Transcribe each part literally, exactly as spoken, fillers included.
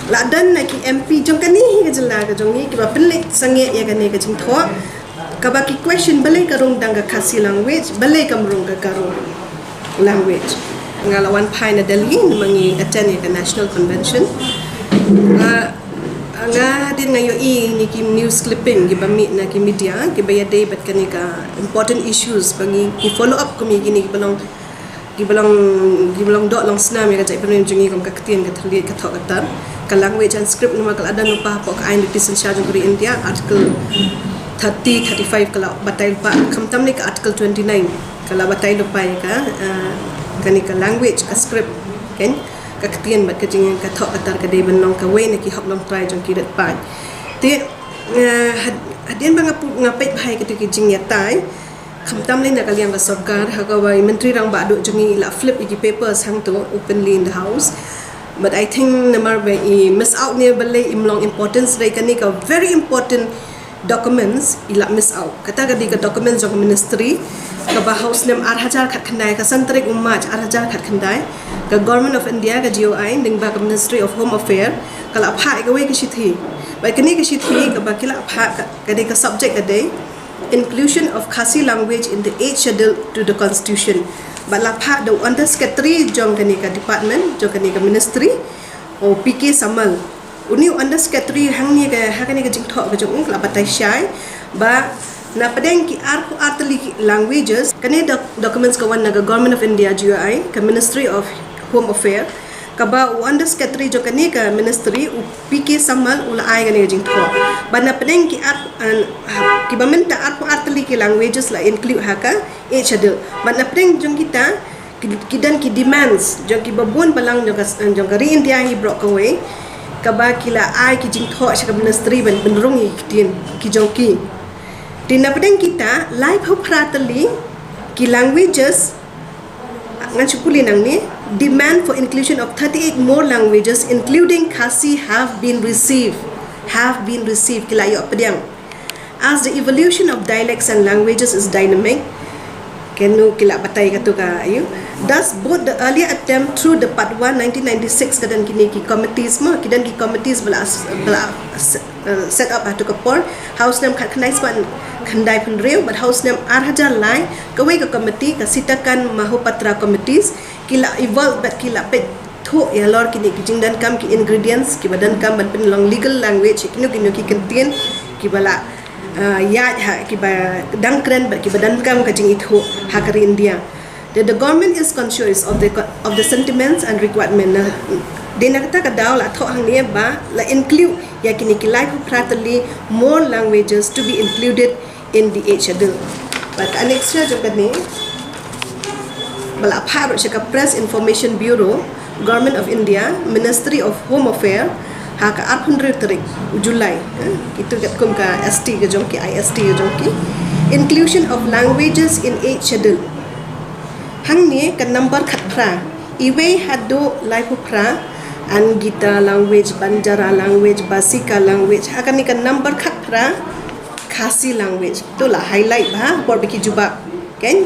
La don na ki M P jong kane hi ka jylla ka jong ngi kiba pynleit sangeh ïa kane ka jingthoh. Kaba ki question balei ka rung dang ka Khasi language, balei kam rung ka Garo language. Nga la wan phai na Delhi namar ngi attend ïa ka National Convention. Nga nga hadien nga ïohi ïa kine ki news clipping kiba mih na ki media kiba ïadei bad kane ka important issues ba ngi follow up kum ïa kine kiba long kiba long kiba long doh long snam ïa ka jaitbynriew jong ngi kum ka ktien ka thylliej ka thoh ka tar. Ka language and script namar ka la don lypa hapoh ka aiñ lynti synshar jong ka ri India, article thirty, thirty-five ka la batai lypa, khamtam ne ka article twenty-nine ka la batai lypa ïa ka, eh, kane ka language, ka script, kan, ka ktien bad ka jingïeng ka thoh ka tar ka dei ban long kawei na ki hok longtrai jong ki rit paid. Te, eh, had- hadien ba nga pu- nga peit bha ïa kito ki jingïatai, khamtam lei na ka liang ka sorkar, ha kaba i Myntri Rangbah Duh jong ngi i la flip ïa ki papers hangto openly in the house. But I think namar ba i miss out ne balei im long importance, dei kane ka very important documents i la miss out. Kata ka dei ka documents jong ka ministry kaba ha u snem ar hajar khatkhyndai, ka san tarik u March ar hajar khatkhyndai, ka Government of India, ka G O I, lyngba ka Ministry of Home Affair, ka la phah ïa kawei ka shithi. Bad kane ka shithi kaba ki la phah ka, ka dei ka subject ka dei Inclusion of Khasi language in the eighth schedule to the constitution. Bad la phah da u Under Secretary jong kane ka department, jong kane ka ministry, u P K Samal. Une u Under Secretary hangne ka, ha kane ka jingthoh ka jong u ka la batai shai ba na pdeng ki arphew ar tylli ki languages, kane doc- documents ka wan na ka Government of India, G O I, ka Ministry of Home Affair, kaba u Under Secretary jong kane ka ministry u P K Samal u la ai kane ka jingthoh ba na pdeng ki ar, an, kiba mynta arphew ar tylli ki languages la include ha ka eighth schedule. Bad na pdeng jong kita ki, ki don ki demands jong kiba bun balang jong ka, jong ka ri India hi baroh kawei, kaba ki la ai ki jingthoh sha ka ministry ban pynrung ïa ki ktien ki jong ki. Te na pdeng kita laiphew phra tylli ki languages, ngan shu pule nangne, demand for inclusion of thirty-eight more languages including Khasi have been received, have been received, ki la ïoh pdiang. As the evolution of dialects and languages is dynamic, kano ki la batai kato ka, ayu, thus both the earlier attempt through the Part one nineteen ninety-six, ka don kine ki committees mo, ki don ki committees ba la, ba la, uh, set up ha kato ka por ha u snem khatkhyndai spah khyndai phew hynriew, bad ha u snem ar hajar lai kawei ka committee, ka Sitakan Mohapatra committees, ki la evolve bad ki la peit thuh ïalor kine ki jingdonkam, ki ingredients kiba donkam ban pynlong legal language ïa kino kino ki kyntien kiba la, ah, ïaid ha, kiba dang kren bad kiba donkam ka jingithuh ha ka ri India. The, the government is conscious of the co- of the sentiments and requirement. Na, dei na kata ka daw la thoh hangne ba la include ïa kine ki laiphew phra tylli more languages to be included in the eighth schedule. Bad ka annexure jong kane ba la phah ruh sha ka Press Information Bureau, Government of India, Ministry of Home Affair, ha ka arphew hynriew tarik u July, eh, kito katkum ka S T ka jong ki, I S T ka jong ki. Inclusion of languages in eighth schedule. Hangne ka number khatphra, iwei haduh laiphew phra, Angita language, Banjara language, Basika language, ha kane ka number khatphra, Khasi language. To la highlight bha por ba ki jubab, kan?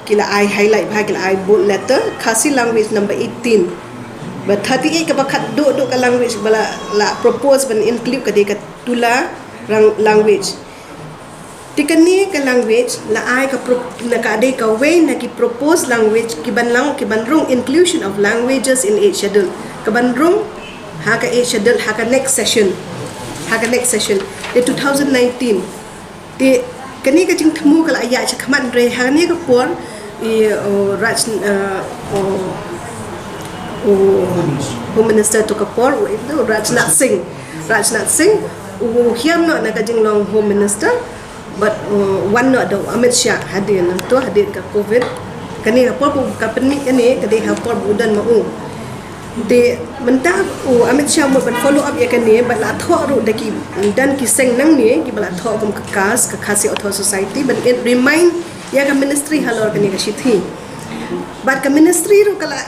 Ki la ai highlight bha, ki la ai bold letter, Khasi language number eighteen. Ba thirty-eight kaba khatduh duh ka language ba la, la propose ban include ka dei ka Tula rang- language. Te kane ka language la ai ka pro- na ka dei kawei na ki proposed language kiban long, kiban rung inclusion of languages in eighth schedule, kaban rung ha ka eighth schedule ha ka next session, ha ka next session, the two thousand nineteen. Te kane ka jingthmu ka la ïaid shakhmat, hynrei ha kane ka por i, uh, Raj, uh, uh, uh, Home Minister to ka por, u, u Rajnath Singh, Rajnath Singh u hiar noh na ka jinglong Home Minister, bad, uh, wan noh da u Amit Shah hadien, nangta hadien ka covid. Kane ka por ba ka pynmih kane ka dei ha por ba u don ma u. Te mynta u Amit Shah mut ban follow up ïa kane, bad la thoh ruh da ki, don ki seng nangne kiba la thoh kum ka KAS, ka Khasi Authors' Society, ban remind ïa ka ministry halor kane ka shithi. Bad ka ministry ruh ka la,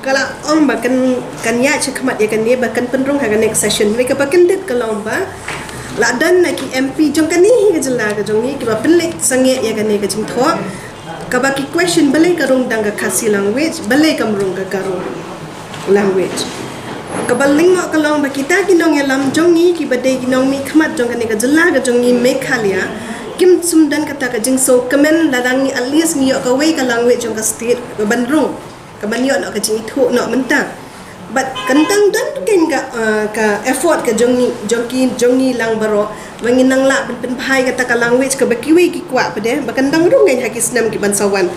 ka la ong ba kan, kan ïaid shakhmat ïa kane, ba kan pynrung ha ka next session. Hynrei kaba kyndit ka long ba la don na ki M P jong kane hi ka jylla ka jong ngi kiba pynleit sangeh ïa kane ka jingthoh. Kaba ki question, balei ka rung dang ka Khasi language, balei kam rung ka Garo language. Kaba lyngkot ka long ba kita ki nongïalam jong ngi kiba dei ki nongmihkhmat jong kane ka jylla ka jong ngi Meghalaya, kim sngewdon kata ka jingsngewkmen lada ngi at least ngi ïoh kawei ka language jong ka state ban rung, ka ban ïoh noh ka jingithuh noh mynta. Bad kan dang don kein ka, uh, ka effort ka jong ngi, jong ki, jong ngi lang baroh ba ngin nang lah ban pynbha ïa kata ka language kaba kiwei ki kwah pat de, ba kan dang rung kein ha ki snem ki ban sa wan.